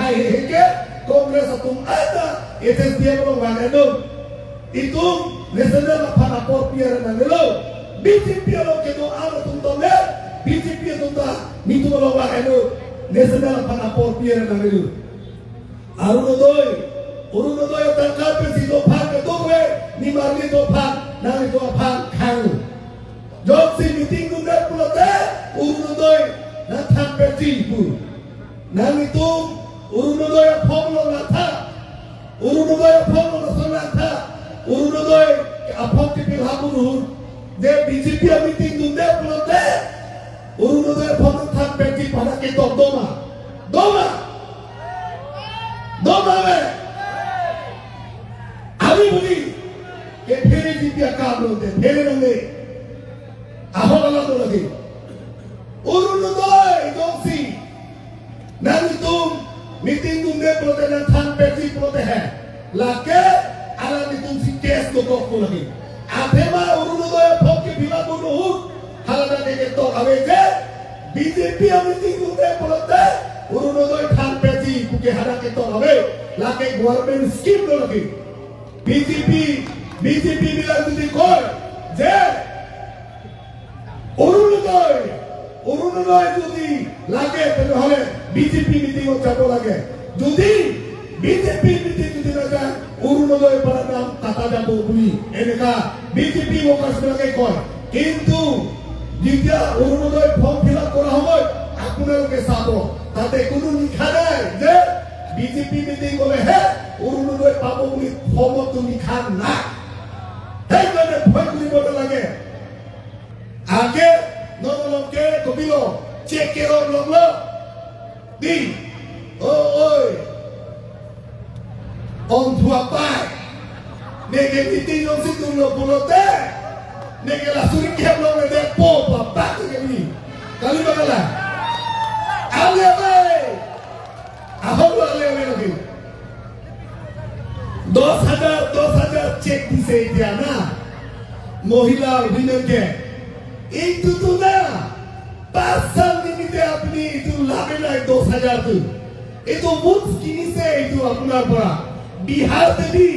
Hai he Congress atum ada SSB lo wagano itu national phana por pier na lo BJP lo ke do ala tum to le BJP tum ta nitu lo wagano national phana por pier na lo Arunodoy Arunodoy tangka pe si do phang ke do we ni marli do phang na ni do phang khang jok si meeting dum de pulote Arunodoy na thang pe chi pu na ni tum Arunodoy form lo na tha Arunodoy form lo na tha Arunodoy afok ti pil hamun যে BJP meeting dum de pulote Arunodoy form thang pe chi phana ke to doma doma দমাবে। আমি বলি কে ফেরে জিতিয়া কাম লতে ফেরে নলে আহলালো লাগে অরুণোদয় দংসি নানি তুম মিটিং তুম দে প্রতে না থান পেটি প্রতে হ্যাঁ লাকে আলা নিতুম সি কেস তো কপ লাগে আথেমা অরুণোদয় ফকে ভিলা কোনো হুক হালাদা দেখে তো হবে যে বিজেপি মিটিং তুম দে প্রতে অরুণোদয় থান পেটি পুকে হারাকে তো হবে লাকে গভর্নমেন্ট স্কিম লাগে। বিজেপি বিজেপি বিলাক যদি কয় যে অরুণোদয় অরুণোদয় যদি লাগে তেনেহলে বিজেপি মিটিঙত যাব লাগে, যদি বিজেপি মিটিং যদি নাযায় অরুণোদয় পৰা নাম কাটা যাব বুলি এনেকা বিজেপি ৱৰ্কাৰ্ছ বিলাকে কয়। কিন্তু যেতিয়া অৰুণোদয় ফৰ্ম ফিল আপ কৰা সময়ত আপোনালোকে চাব তাতে কোনো লিখা নাই যে বিজেপি মিটিং গ'লেহে অৰুণোদয় পাব বুলি, ফৰ্মতো লিখা নাই। সেইকাৰণে ভয় কৰিব নালাগে। আগে নলকে কবিল চেকের লগ দি ও ঐ অন্ধুয়া পায় nege meeting yung si tulo pulote nege la suri kem lo de po pa pa ke ni kali bagala ale be আহল ale be নাকি 10,000 10,000 চেক দিছে এতিয়া না মহিলা অভিনয়কে। এইটো না 5 সাল নিমিত্তে আপুনি এইটো লাভে নাই। 10,000টো এইটো বুথ কিনিছে এইটো আপোনাৰ পৰা। বিহাৰ দেৱী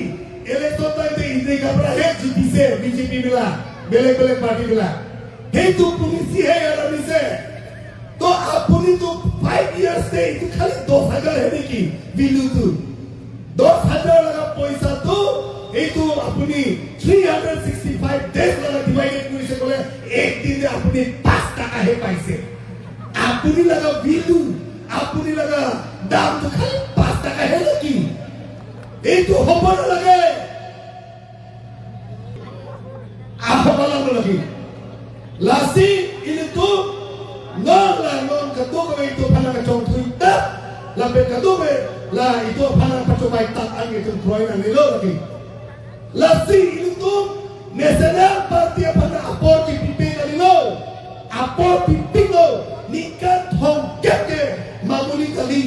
ইলেকশ্যন টাইমতে ইন্দিৰা পৰাহে জিতিছে বিজেপি বিলাক, বেলেগ বেলেগ পাৰ্টি বিলাক। সেইটো পুলিচিহে ইয়াত আনিছে। তো আপুনিতো 5 ইয়াৰ্ছ এইটো খালি 10,000হে নেকি বিলুটো? 10,000 লগা পইচাটো এইটো আপুনি 365 ডেজ লগা ডিভাইডেড কৰিছে ক'লে একদিনে আপুনি 5 টকাহে পাইছে। আপুনি লগা বিলু, আপুনি লগা দামটো খালি 5 টকাহে নেকি? এইটো হ'ব নালাগে। আহব নালাগে। Lasi ini tu non la non kadu ko itu phana ka chong thui ta la pe kadu me la itu phana pa chokai tak ang itu kroi na nilo lagi. Lasi ini tu National Party phana apor ki pipi kalilo apor pipi lo nikan thong ke ke মামুলি কালি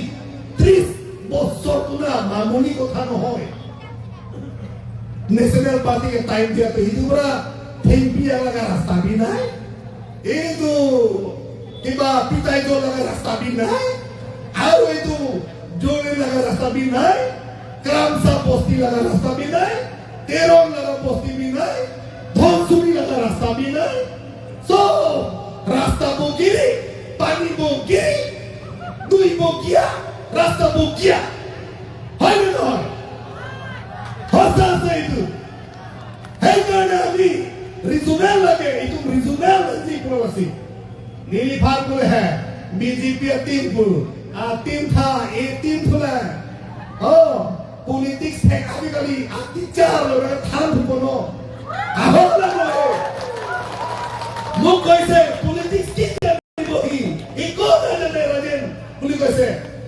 30 বছৰ না মামুলি কথা নহয়। National পাৰ্টিকে time দিয়াটো সেইটো পৰা থেংপিয়া লগা ৰাস্তা B নাই, এইটো কিবা পিতাই লগা ৰাস্তা বি নাই, আৰু এইটো জোৰে লগা ৰাস্তা বি নাই, ক্ৰামচা বস্তি লগা ৰাস্তা বি নাই, তেৰং লগা বস্তি বি নাই, ধনচুৰি লগা ৰাস্তা বি নাই। চব ৰাস্তা বগি, পানী বগি, দুই বগিয়া ৰাস্তা বগিয়া হয় নে নহয়? সঁচা আছে এইটো। সেইকাৰণে আমি ৰিজনেল লাগে। এইটো ৰিজনেল যিকোনো আছে নীলিফাৰ বোলে হে বিজেপি তিন পুৰ আৰ তিন থা এই তিন থুলে ও পলিটিক্স ঠেক আজিকালি টিচাৰ লগে থান থুব ন আহক লাগে। মোক কৈছে পলিটিক্স কি জানিব, সি একো নাজানে ৰাজেন বুলি কৈছে।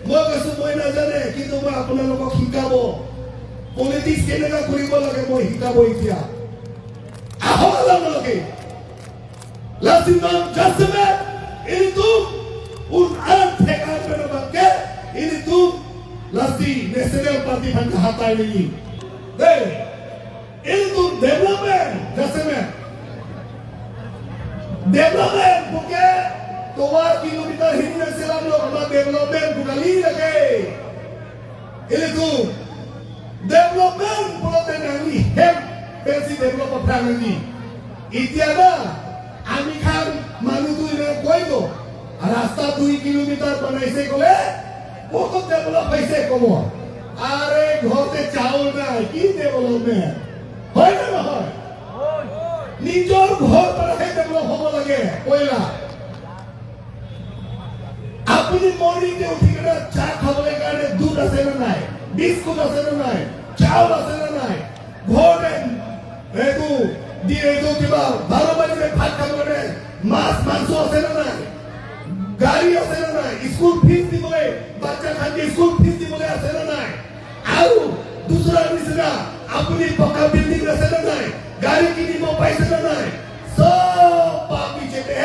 মই কৈছো মই নাজানে, কিন্তু মই আপোনালোকক শিকাব পলিটিক্স কেনেকুৱা কৰিব লাগে, মই শিকাব এতিয়া। আহক আপোনালোকে। Lasiman jasme ini tu un an theka pero bangke ini tu lasi National Party bangka hatai ni deh ini tu development jasme development buke তোমাৰ কিলোমিটাৰ হিনি নাছিল আমাৰ ডেভেলপমেন্ট বুকালি লাগে। এইটো ডেভেলপমেণ্ট বলতে নানি হেম বেছি ডেভেলপ কথা। এতিয়া না আমি খান মানুহটো এনে কৈ ৰাস্তা 2 কিলোমিটাৰ বনাইছে ক'লে বহুত ডেভেলপ হৈছে ক'ব। আৰে, ঘৰতে চাউল নাই, কি ডেভেলপমেণ্ট? হয় নে নহয়? নিজৰ ঘৰ পৰাহে ডেভেলপ হ'ব লাগে পইলা। আপুনি মৰ্ণিংতে উঠি কিনে চাহ খাবলৈ কাৰণে দুধ আছে নে নাই, বিস্কুট আছে নে নাই, চাউল আছে নে নাই, ঘৰতে এইটো দি এইটো কিবা 12 বাজিলে ভাত খাবলৈ মাছ মাংস আছে নে নাই, গাড়ী আছে নে নাই, স্কুল ফিজ দিবলৈ বাচ্চা খান্দি স্কুল ফিজ দিবলৈ আছে নে নাই, আৰু দুসৰা নিচিনা আপুনি পকা বিল্ডিং আছে নে নাই, গাড়ী কিনিব পাইছে নে নাই, চব পাপিছেতে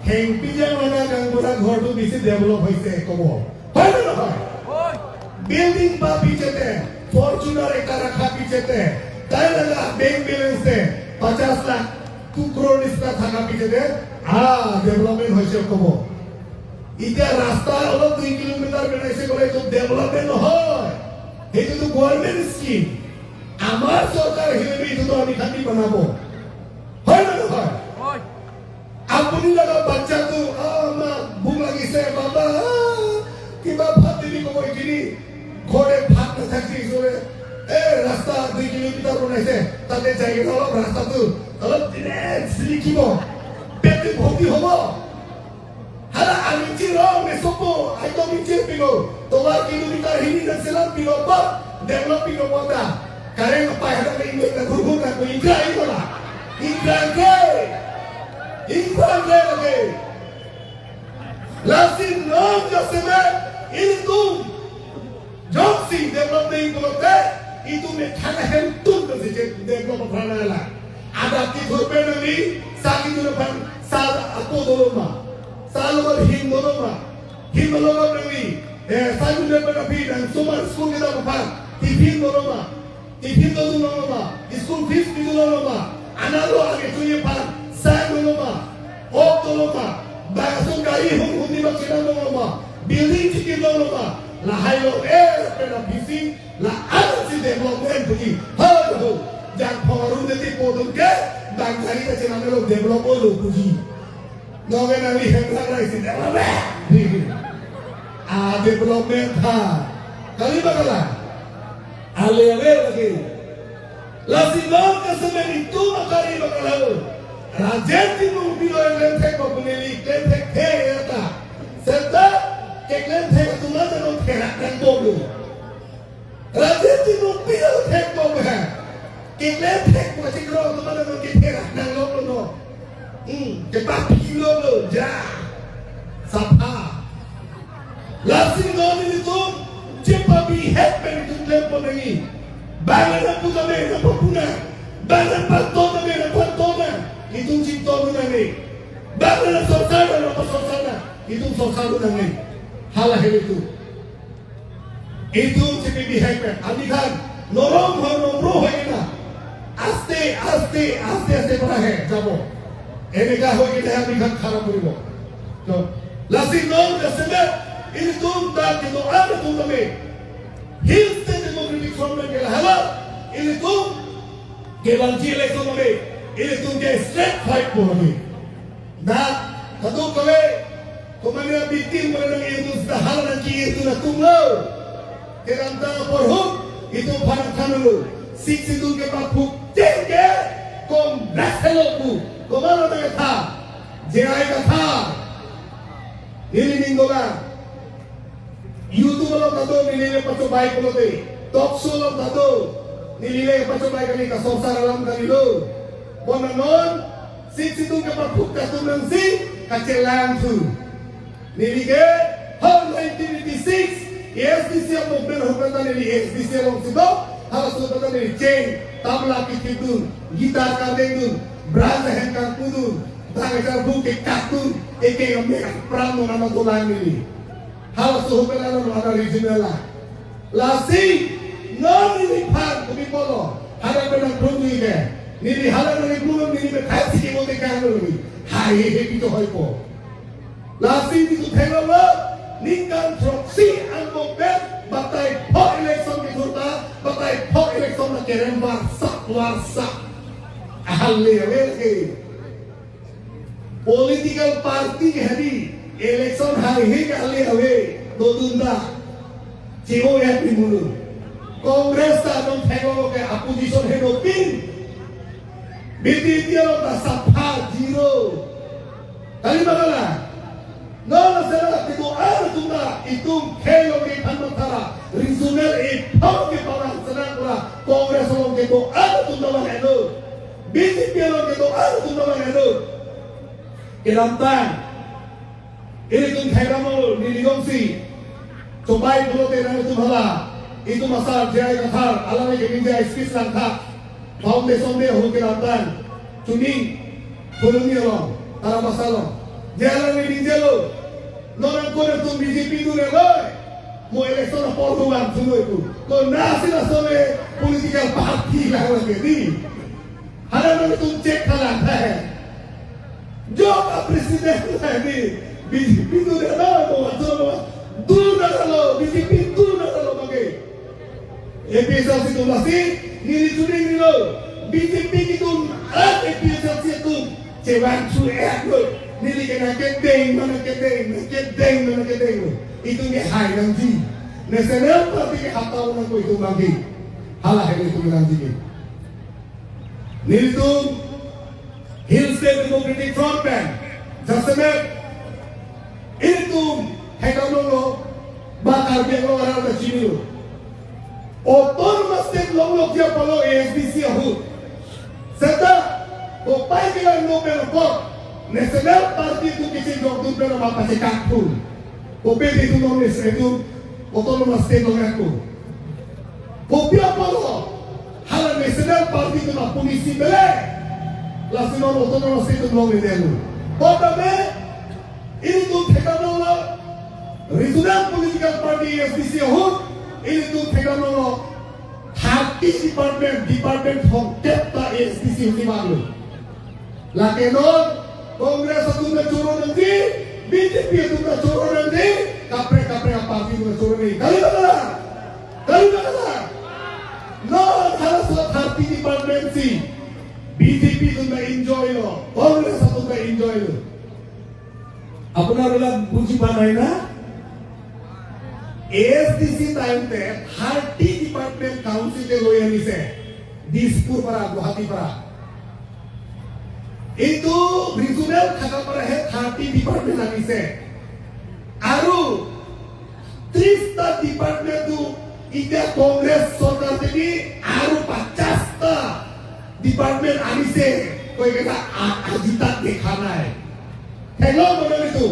থেংপিজা মানে গাংবুঢ়া ঘৰটো বেছি ডেভেলপ হৈছে ক'ব। হয় নে নহয়? বিল্ডিং বা পিছেতে ফরচুনার একটা রাখা পিছেতে, তাই লাগা ব্যাংক ব্যালেন্সে 50 লাখ 2 ক্রোড় নিচিনা থাকা পিছেতে ডেভেলপমেন্ট হৈছে ক'ব। এতিয়া ৰাস্তা অলপ 2 কিলোমিটাৰ বনাইছে ক'লে এইটো ডেভেলপমেণ্ট নহয়, সেইটোতো গভৰ্ণমেণ্ট স্কিম। আমাৰ চৰকাৰ আহিলে এইটোতো আমি খান্দি বনাব, হয় নে নহয়? আপুনি লগা বাচ্চাটো, মা, ভোক লাগিছে, বাবা, কিবা ভাত দিবি ক'ব। এইখিনি ঘৰে ভাত নাথাকি ঈশ্বৰে এই ৰাস্তা 2 কিলোমিটাৰ বনাইছে, তাতে যাই কিনে অলপ ৰাস্তাটো অলপ লিখিব, পেটটো ভৰ্তি হ'ব। Hala aminci ro mesopo aito minci pigo toba kilometer hini na sila pigo pa developing no wanda karen pa hada me ingo na guru na ko ingra ingola ingra ke ingra ke lage lasin nom jaseme itu jongsi developing kolote itu me khana hem tum kasi develop prana la ada ki thurpe nali saki duro phan sal apo doloma salor hin doloma hin doloma nali eh sagi duro phan dan sumar school kita phan tiffin doloma tiffin doloma school fees doloma analo age tuye phan sa doloma ok doloma বাগাসুন গাড়ি হুন হুন্দি বা চিনা doloma building চিকি doloma la hayo eh pena bisi la ansi development bugi ho ho jak phoru deti podun ke bangari ka chena melo develop lo bugi noge na li hemla raisi development a development ha kali bagala ale ale lagi la sinon ka semen itu makari bagala Rajen tinu bilo yang thek ko buneli klen thek the eta serta ke klen thek tuma jano thera kan bolu Rajen tinu bilo thek ko ba ke klen thek ko chikro tuma jano ke thera nang lo no ke pa pilo lo ja safa Lasing no ni tu cepa bi het pe ni tu klen po ngi Bangan puta me na puna Bangan pantona me na pantona itong cinto na ni Bangan na sosana na pasosana itong sosano na ni hala itu itu চেপে বিহাইবে আমি খান নরম হয় নম্র হয় না, আস্তে আস্তে আস্তে আস্তে করাহে যাব। এনেকা হৈ কিনে আমি খান খারাপ কৰিব। তো লাসি নং jaseme itu da itu ada tu kami Hill State Democratic Front ke hala itu ke lanji election kami itu ke straight fight kami na tadu kami kumanya bitin mo ng itu sa hala ng itu na tunglaw keranta porhum itu parang kanulu six itu ke papuk tenge kom raseloku komano na tha jeai katha niliningola YouTube অলপ দাদো nilile pacho bai kolote talk show অলপ দাদো nilile pacho bai kami ka সংসার alam kanilo bonanon six itu ke papuk katunang si kachelang tu nilige how 1986 SDC movement hukata nili SDC long sido hala sudata nili chain tabla kitun guitar kadeng brass hen kan pudun tangan buke katun eke ame prano nama dolang nili hala suhupela no ana original lasi no nili phan kumi polo hala pena prungi ke nili hala nili blue nili me khasi ke bolte kan nili hai he pito hoipo lasi itu tengok ningkan proxy ang movement. keluarsa ahli lagi political party হেৰি election হাৰি গালি হবে নতুন দা জিও ইয়াত মুলু কংগ্ৰেছ তা নং থেগলকে opposition হে নপিন BJP তা সাফা zero kali bagala no sera itu ar tunda itu khelo ke thanma thara regional e thau ke para sana pura Congress long ke to ar tunda ba helo BJP long ke to ar tunda ba helo kelamtan ini tum thegamo niligongsi cobai bulote na itu bhala itu masa jai kathar alame ke minja speech langkha foundation de ho kelamtan chuni koloni long তারা বাসালো জেলারে নিজেলো নরম করে তুমি BJP দূরে লয় মো election পর Juan শুনো একটু তো না আসিল আসলে পলিটিক্যাল পার্টি লাগে দি হারানো তুমি চেক খেলা হ্যাঁ जो का प्रेसिडेंट है নি বিজেপি দূরে লয় মো আসলে দূর না গেল বিজেপি দূর না গেল মাগে APSLC tu masih nili chuni nilo BJP ki tu APSLC tu cewang su ek lo nili ke na ke deng mana ke deng na ke deng mana ke deng itu ni hai nang ji National Party ke hata una ko itu bagi hala hai itu nang ji nili tu Hill State Democratic Front Bank jasemet itu hekamlo bakar biang orang ada chini autonomous state long lok dia palo ASDC ahu seta ko pai kila no pero ko National Party tu kisi jok tu pero mapa se kaktu ko pe itu no itu autonomous state long aku ko pia palo hala National Party tu na polisi bele lasino autonomous state tu long ni ko tabe ini tu thekano regional political party ASDC ahu ini tu thekano 30 department department hong tepta ASDC huti maglo lakenon Congress atunna choro nandi BJP atunna choro nandi kapre kapre party tunna choro nei kali bagala kali bagala no thara 30 department si BJP tunna enjoy lo Congress atunna enjoy lo আপোনাৰ বিলাক বুজি পোৱা নাই না? ASDC টাইমতে 30 department কাউন্সিলে লৈ আনিছে দিছপুৰ পৰা, গুৱাহাটীৰ পৰা। এইটো ৰিজনেল থকাৰ পৰাহে 30 ডিপাৰ্টমেণ্ট আনিছে আৰু 30টা ডিপাৰ্টমেণ্টটো এতিয়া কংগ্ৰেছ চৰকাৰ থেকে আৰু 50টা ডিপাৰ্টমেণ্ট আনিছে। কৈ কেইটা আজি তাত দেখা নাই। ঠেঙৰ বদলিটো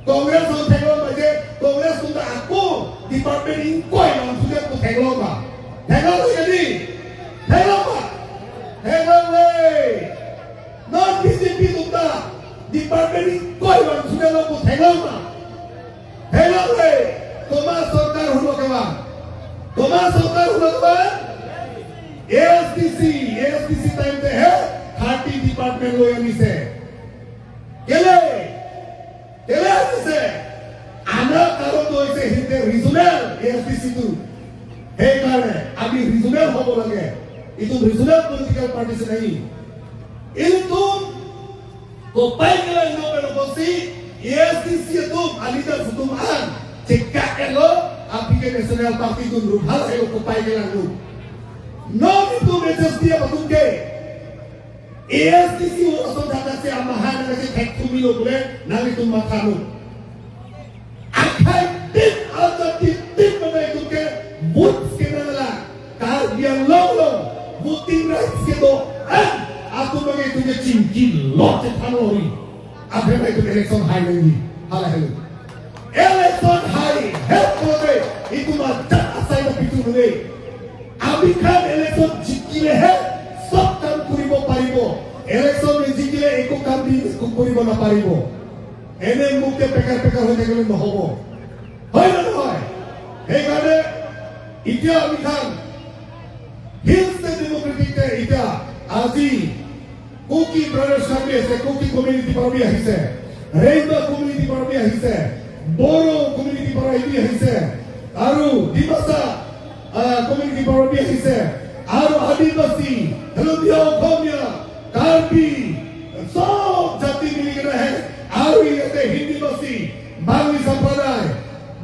কংগ্ৰেছ হ'ল, ঠেঙৰ মাজে কংগ্ৰেছ কিন্তু আকৌ ডিপাৰ্টমেণ্ট ইনকয় নামটোতে ঠেঙৰ বা ঠেঙৰ যদি ঠেঙৰ বা ঠেঙৰ নন বিজেপি দুটা ডিপাৰ্টমেণ্ট ইনকয় নামটোতে ল'ব ঠেঙৰ বা ঠেঙৰ। তোমাৰ চৰকাৰ হলো কেবা? তোমাৰ চৰকাৰ হলো কেবা? এএছডিচি, এএছডিচি টাইমতে হে 30 ডিপাৰ্টমেণ্ট লৈ আনিছে। কেলে কেলে আনিছে? আনাৰ কাৰণটো হৈছে সিহঁতে ৰিজনেল এএছডিচিটো, সেইকাৰণে আমি ৰিজনেল হ'ব লাগে। এইটো ৰিজনেল পলিটিকেল পাৰ্টি নাই। এইটো কোপাই গেলে no pero si ASDC itu alida sutumaan cekak elo apike National Party tu rubhal elo kopai gela lu no itu message dia batungke ASDC ওরসন দাদাছে amahan nake thek thumilo bole nali tum mathanu akhai tin alta tin tin mana itu ke votes ke nala kar biang long long voting rights ke do an aku bagi itu ke cingki lot thano ri aphe itu election high lagi hala hello election high help করে itu ma jat asai na pitu nule আমি খান election জিকিলেহে চব কাম কৰিব পাৰিব। Election নিজিকিলে একো কাম একো কৰিব নাপাৰিব। এনে মুখে পেকাৰ পেকাৰ হৈ থাকিলে নহ'ব, হয় নে নহয়? সেইকাৰণে এতিয়া আমি খান হিলছ ডেম'ক্ৰেটিক এতিয়া আজি কুকি ব্ৰাদাৰ্ছ চাবি আছে, কুকি কমিউনিটি পৰা বি আহিছে, ৰেইবা কমিউনিটি পৰা বি আহিছে, বড়ো কমিউনিটি পৰা বি আহিছে আৰু ডিমাচা কমিউনিটি পৰা বি আহিছে। আৰু আদিবাসী, খিলঞ্জীয়া অসমীয়া, কাৰ্বি চব জাতি মিলি কিনে, আৰু ইয়াতে হিন্দীভাষী, বাঙালী সম্প্ৰদায়,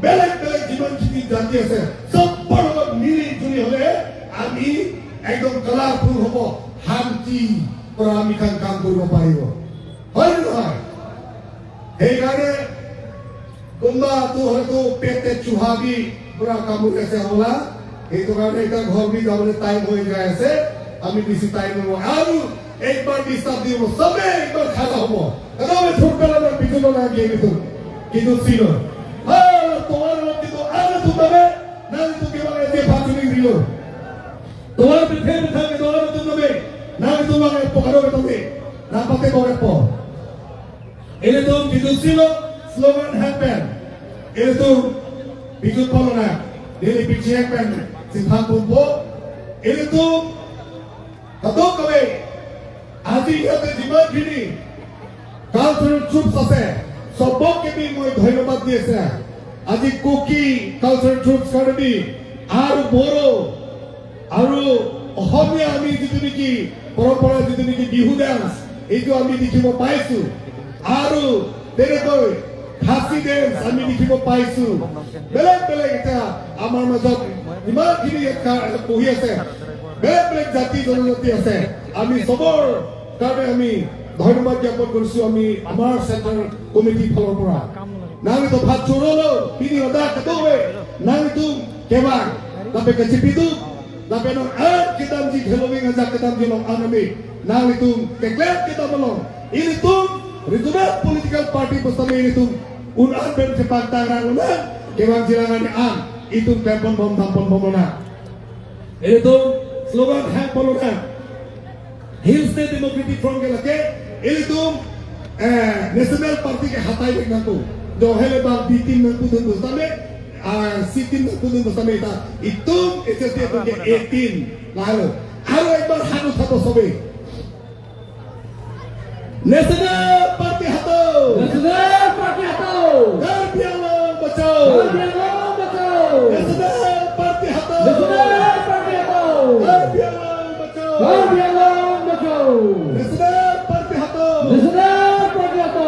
বেলেগ বেলেগ যিমানখিনি জাতি আছে, চবৰ লগত মিলি জুলি হলে আমি একদম কালাৰফুল হ'ব, শান্তি পৰা আমি কাম কাম কৰিব পাৰিব, হয় নে নহয়? সেইকাৰণে কোনোবাটো হয়তো পেটে চুহা বি পুৰা কামুৰি আছে হ'বলা। সেইটো কাৰণে এতিয়া ঘৰ বি যাবলৈ টাইম হৈ যাই আছে। আমি বেছি টাইম নলওঁ আৰু একবাৰ ডিষ্টাৰ্ব দিব। চবে একবাৰ খানা হ'ব, একদম ছোটবেলা পিছনে না গিয়ে কিন্তু কিন্তু ছিল তোমার কিন্তু আর তুমি না তুমি যে ভাষণি দিল তোমার পিঠে থাকে তোমার তুমি না তোমাকে পকারো তুমি না পাতে করে পর। এরকম কিছু ছিল স্লোগান হ্যাপেন। এরকম বিদ্যুৎ না দিল্লি পিছিয়ে হ্যাপেন সিদ্ধান্ত এরকম কবে আজি ইয়াতে যিমানখিনি কালচাৰেল ট্ৰুপছ আছে, চবকে বি মই ধন্যবাদ দি আছে। আজি কুকি কালচাৰেল ট্ৰুপছ কাৰণে আৰু বড়ো আৰু অসমীয়া আমি যিটো নেকি পৰম্পৰা, যিটো নেকি বিহু ডান্স, এইটো আমি দেখিব পাইছো। আৰু তেনেকৈ খাচী ডেন্স আমি দেখিব পাইছো। বেলেগ বেলেগ এতিয়া আমাৰ মাজত ইমানখিনি বহি আছে, বেলেগ বেলেগ জাতি জনজাতি আছে, আমি চবৰ কাৰণে আমি ধন্যবাদ জ্ঞাপন কৰিছো আমি আমাৰ চেণ্ট্ৰেল কমিটিৰ ফালৰ পৰা। Nang itu pacurolo, pini oda ketuwe, nang itu kewang, tapi kecipitu, tapi nang an kita ji helowing aja kita ji long anami, nang itu keklet kita melong. Ini tuh regional political party bersama ini tuh unan ben cepat tangan unan, kewang jilangan an, itu telepon bom tampon bomona. Itu slogan hang polona. Hill State Democratic Front ke lake, itu National Party ke hatai lek nantu. Do hele bang B team nantu dun bersama, C team nantu dun bersama ita. Itu SSD itu ke A team lalu. আৰু একবাৰ হাত উঠাব চবেই। National party হাতো। National party হাতো। কাৰ্বি আংলং বচাও। কাৰ্বি আংলং বচাও। National party হাতো। নেশ্যনেল পাৰ্টি হাতো। কাৰ্বি আংলং বচাও। কাৰ্বি আংলং বচাও। নেশ্যনেল পাৰ্টি হাতো। নেশ্যনেল পাৰ্টি হাতো।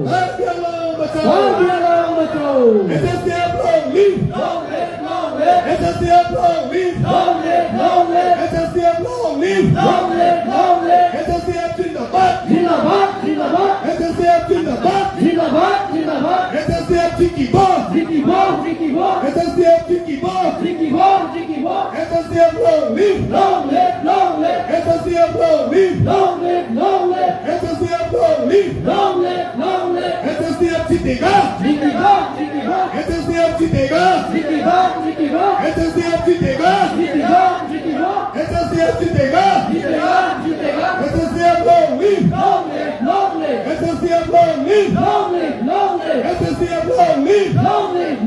কাৰ্বি আংলং বচাও। কাৰ্বি আংলং বচাও। SSDF long live! Long live, long live. SSDF long live! Long live, long live. SSDF long live! Long live, long live. SSDF জিন্দাবাদ! জিন্দাবাদ, জিন্দাবাদ। SSDF জিন্দাবাদ! জিন্দাবাদ, জিন্দাবাদ। SSDF জিকিব! জিকিব, জিকিব। SSDF জিকিব! জিকিব, জিকিব। SSDF long live! Long live, long live. SSDF long live! Long live, long live. SSDF long live! Long live, long live. SSDF जीतेगा! জিকিব, জিকিব। SSDF जीतेगा! জিকিব, জিকিব। SSDF जीतेगा! জিকিব, জিকিব। SSDF जीतेगा! जीतेगा, जीतेगा। SSDF long live! Long live, long live. SSDF long live! Long live, long live. SSDF long live! Long live,